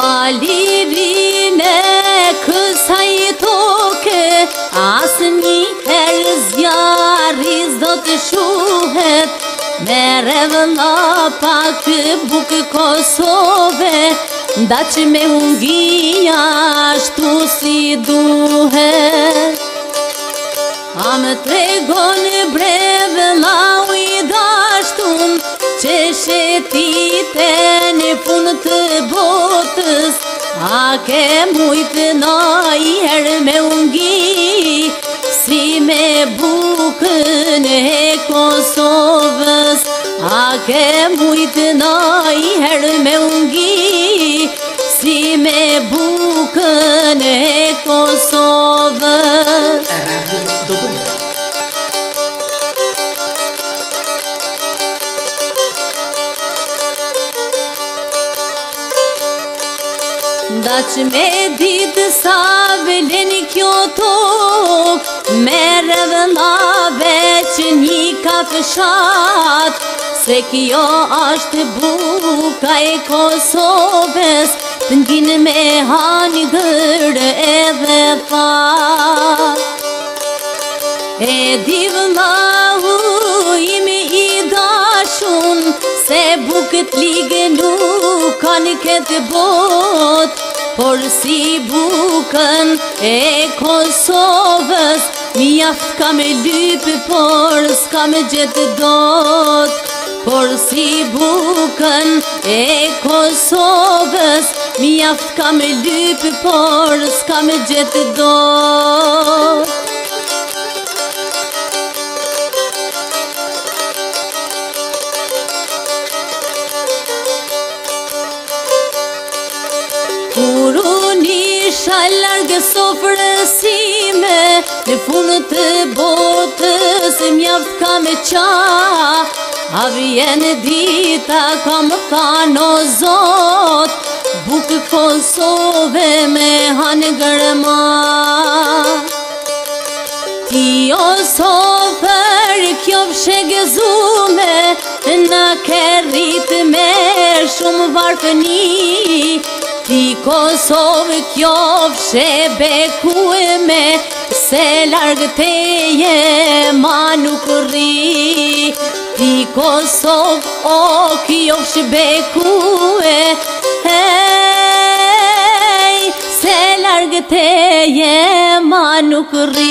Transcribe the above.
Pa lirinë e kësaj toke, asnjëherë zjarri s'do të shuhet, Merre vëlla pak bukë Kosove, ndaç me u ngi ashtu si duhet. A më tregon bre vëllau i dashtun, që shetite në fund të botës, a ke mujtë najherë me u ngi, si me bukën e Kosovës, a ke mujtë najherë me u ngi, si me bukën e Kosovës. Radio Dodoma. Ndaç me ditë sa vlen kjo tokë, merre vëlla veç një kafshatë, se kjo është buka e Kosovës, të ngin me hangër edhe thatë. E di vëllau im i dashun, se bukë t'ligë nuk ka në këtë botë, por si bukën e Kosovës, mjaft kam lypë, por s'kam gjetë dot. Por si bukën e Kosovës, mjaft kam lypë, por s'kam gjetë dot. Kur unë isha largë sofrës sime, në fund të botës mjaft kam qa, a vjen dita kam thanë o Zot, bukë Kosove me hangër ma. Ti o sofër kjofsh e gëzume, na ke rrit me shumë varfëni. Ti Kosovë kjofsh e bekueme, se largë teje ma nuk rri. Ti Kosovë o kjofsh bekue, hej, se largë teje ma nuk rri.